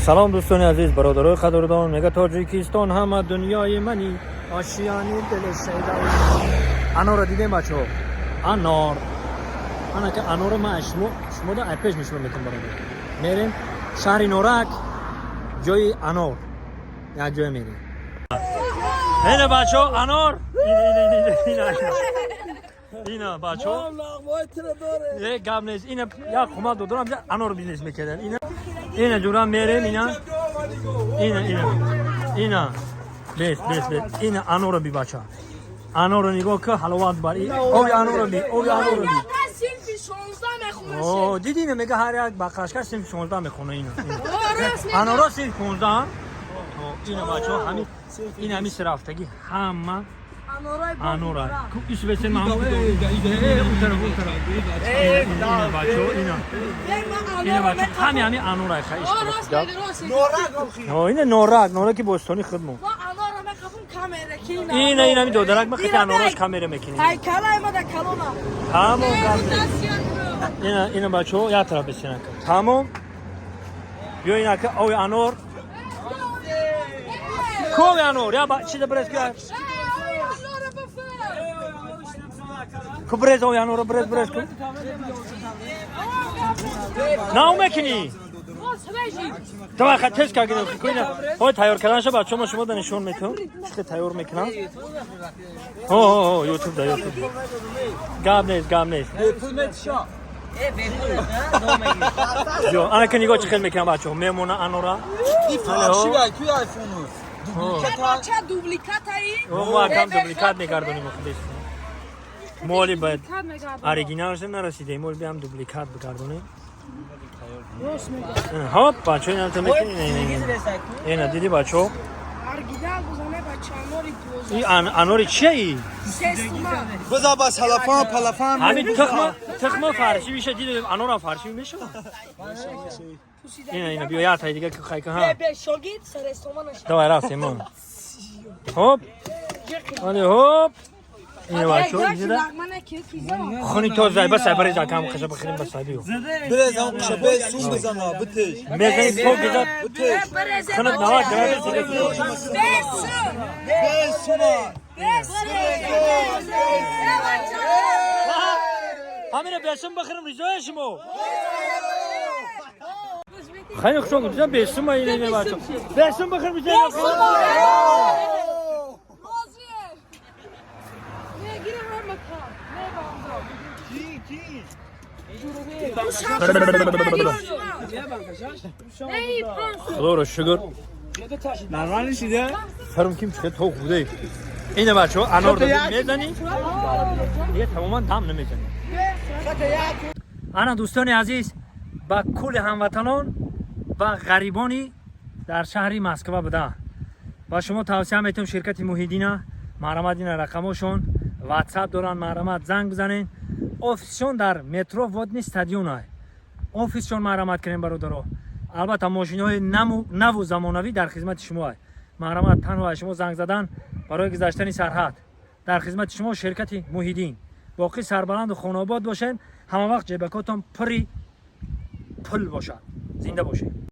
Салом, дӯстони азиз, бародарои қадрдон. Мега Тоҷикистон ҳама дунёи мани, ошиёни дили шайдои. Анорро дидем, бачаҳо, анор. Ана ки анорро ман шумо шумода айпеш нишон метам, бародар. Мерем шаҳри Норак, ҷои анор, як ҷое мерем. Ина, бачаҳо, анор, ина, ина, бачаҳо. Е, гап нест, ина як хумат додорам, анор бизнес мекардан. Ина, ина, ҷура, мерем, ина, ина, ина, ина, бес, бес, бес, ина анорро би, бача, анорро нигоҳ ки, ҳаловат бар оби анорро би, оби анорро би. Синфи 16 мехонад. О, диди, ина мега ҳар як бақашка синфи 16 мехона. Ина аноро синфи 15. Ина, бачаҳо, ҳами ин ҳами сирафтагӣ ҳама анора. Исбесен маҳмуд, у тараф, у тараф. Ина, бачаҳо, ина, ина, бачаҳо, ҳами ҳами анора. Ина Норак, Нораки бостони худмо. Ина, ина, ами додарак ма хати анорош камера мекунем. Тамом, ина, ина, бачаҳо, як тараф бисинака. Тамом, биё, инака ови анор кови анор я чиза брез ку, брез ови анорро, брез, брез ку. Нав мекунӣ? Давай, ха, тез ка гирем. Ина ҳой тайёр карданша, бачаҳо, ма шумо да нишон метавам, чӣ тайёр мекунам. Ҳо, ҳо, ҳо, ютуб да, ютуб. Гап нест, гап нест. Ё, ана ка нигоҳ, чӣ хел мекунам, бачаҳо, мемона анора. Мо акам дубликат мегардонем. Моли ба оригиналша нарасидем, моли биам дубликат бигардонем. Хоп, бачаҳо, инамта мекунем. Ина диди, бачаҳо? И анори чия и? Биза ба салафан палафан. Ҳамин тухма, тухма фарши меша, диди, анорам фарши мешава. Ина, ина, биё, як тай дига хайка, ҳа. Давай, рафтем. Хоп. Али хоп. Ина, бачаҳо, иҷода хуни тоза, бас барез, акам қаша бихӯрем, бас, биё. Брез ам қаша бе сум бизана битеш. Мезани пок гиза. Хунат 90 градус. Бе сума. Ҳамина бесум бихӯрем, ризоя шумо. Хеле хуш омадед, бесум ина, ина, бачаҳо. Бесум бихӯрем, ризоя. Худоро шукр. Фарм ким чӣ то худе. Ина, бачаҳо, анор мезанӣ? Дига тамоман дам намезанӣ. Ана, дӯстони азиз, ба кулли ҳамватанон ва ғарибони дар шаҳри Москва буда ба шумо тавсия метавам ширкати Муҳиддина. Марҳамат, ина рақамошон, ватсап доранд, марҳамат, занг бизанед. Офисшон дар метро Водный стадион офисшон. Марҳамат кунем, бародаро. Албатта, мошиноҳои наву замонавӣ дар хизмати шумо. Марҳамат, танҳо аз шумо занг задан барои гузаштани сарҳад. Дар хизмати шумо ширкати Муҳиддин. Боқӣ сарбаланду хонаобод бошед, ҳама вақт ҷебакотон пури пул бошад. Зинда бошед.